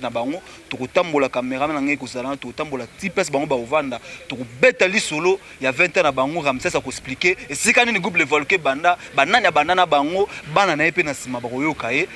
na bango. Tokotambola, caméraman na ngai ekozala na, tokotambola ti place bango bakovanda, tokobeta lisolo ya 20 ans na bango. Ramses akoexpliquer esika nini groupe Le Volcan ebanda, banani abanda na bango, bana na ye mpe na nsima bakoyoka ye.